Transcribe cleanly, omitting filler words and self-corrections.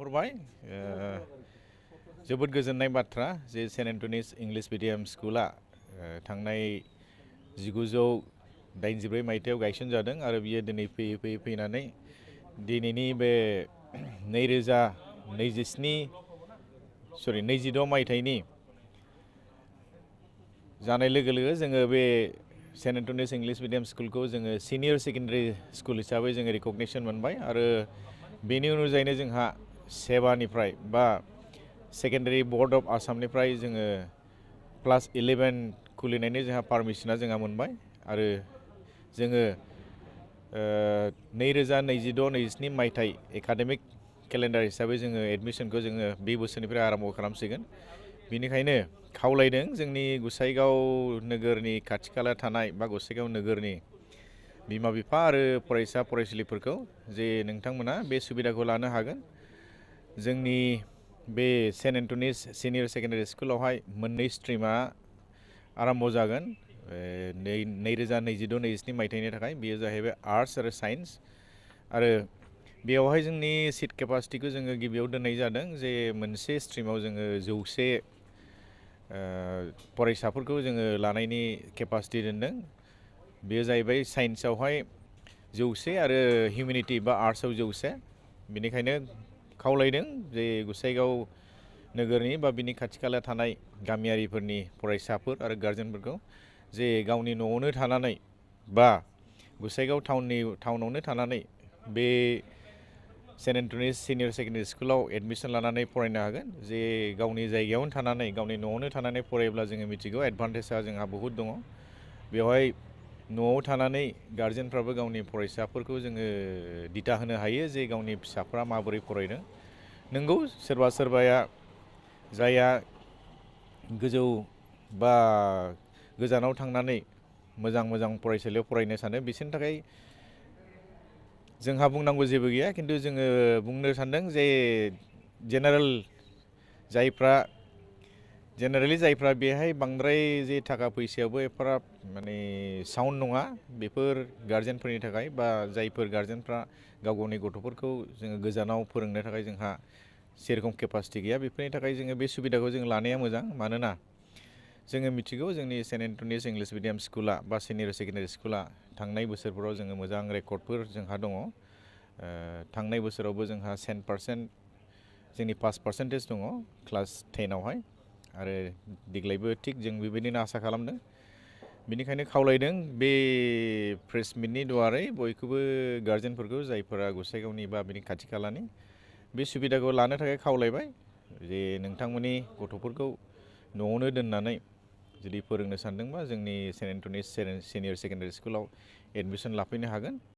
हरबाय जोबोद गोजोननाय बाथ्रा जे सेन्ट एन्टनिस इंलिश मिडियाम स्कुला थांनाय 1984 मायथाइयाव गायसनजादों आरो बियो दिनै फैयै फैयै फैनानै दिनैनि बे 2026 मायथाइनि जानाय लोगो लोगो जोङो बे सेन्ट एन्टनिस इंलिश मिडियाम स्कुलखौ जोङो सिनियर सेकेन्डारि स्कुल हिसाबै जोङो रिकगनिशन मोनबाय आरो बेनि अनुजायैनो जोंहा सेबानिफ्राय बा सेकेन्डारि बोर्ड अफ आसामनिफ्राय जोङो क्लास 11 खुलिनायनि जोंहा पारमिशना जोंहा मोनबाय आरो जोङो 2026-27 मायथाइ एकाडेमिक केलेन्डार हिसाबै जोङो एडमिशनखौ जोङो बे बोसोरनिफ्राय आरम्भ खालामसिगोन। बेनिखायनो खावलायदों जोंनि गसाइगाव नोगोरनि खाथि खाला थानाय बा गसाइगाव नोगोरनि बिमा बिफा आरो फरायसा फरायसुलिफोरखौ जे नोंथांमोना बे सुबिदाखौ लानो हागोन। जोंनि बे सेन्ट एन्टनिस सिनियर सेकेन्डारि स्कुलावहाय मोननै स्ट्रिमा आरम्भ जागोन 2026-27 मायथाइनि थाखाय बेयो जाहैबाय आर्ट्स आरो साइन्स आरो बेयावहाय जोंनि सिट केपासिटिखौ जोङो गिबियाव दोननाय जादों जे मोनसे स्ट्रिमाव जोङो 100 फरायसाफोरखौ जोङो लानायनि केपासिटि दोनदों। बेयो जाहैबाय साइन्सआवहाय 100 आरो हिउमेनिटि बा आर्ट्सआव 100। बेनिखायनो खावलायदों जे गसाइगाव नोगोरनि बा बिनि खाथि खाला थानाय गामियारिफोरनि फरायसाफोर आरो गार्जेनफोरखौ जे गावनि न'आवनो थानानै बा गसाइगाव टाउनावनो थानानै बे सेन्ट एन्टनिस सिनियर सेकेन्डारि स्कुलाव एडमिशन लानानै फरायनो हागोन। जे गावनि जायगायावनो थानानै गावनि न'आवनो थानानै फरायोब्ला जोङो मिथिगौ एडभान्टेजआ जोंहा बहुद दङ। बेवहाय न'आव थानानै गार्जेनफ्राबो गावनि फरायसाफोरखौ जोङो दिथा होनो हायो जे गावनि फिसाफ्रा माबोरै फरायदों। नंगौ सोरबा सोरबाया जायहा गोजौ बा गोजानाव थांनानै मोजां फरायसालियाव फरायनो सानो बिसोरनि थाखाय जोंहा बुंनांगौ जेबो गैया, खिन्थु जोङो बुंनो सानदों जे जायफ्रा बेहाय बांद्राय जे थाखा फैसायावबो एफाराब माने साउन्ड नङा बेफोर गार्जेनफोरनि थाखाय बा जायफोर गार्जेनफ्रा गाव गावनि गथ'फोरखौ जोङो गोजानाव फोरोंनो थाखाय जोंहा सेरखम केपासिटि गैया बेफोरनि थाखाय जोङो बे सुबिदाखौ जों लानाया मोजां। मानोना जोङो मिथिगौ जोंनि सेन्ट एन्टनिस इंलिश मिडियाम स्कुला बा सिनियर सेकेन्डारि स्कुला थांनाय बोसोरफोराव जोङो मोजां रेकर्डफोर जोंहा दङ। थांनाय बोसोरावबो जोंहा 100% जोंनि पास पार्सेन्टेज दङ क्लास 10आवहाय आरो देग्लायबो थिग जों बेबायदिनो आसा खालामदों। बेनिखायनो खावलायदों बे प्रेस मिटनि दुवारै बयखौबो गार्जेनफोरखौ जायफोरा गसाइगावनि बा बिनि खाथि खालानि बे सुबिदाखौ लानो थाखाय खावलायबाय जे नोंथांमोननि गथ'फोरखौ न'आवनो दोननानै जुदि फोरोंनो सानदोंबा जोंनि सेन्ट एन्टनिस सिनियर सेकेन्डारि स्कुलाव एडमिशन लाफैनो हागोन।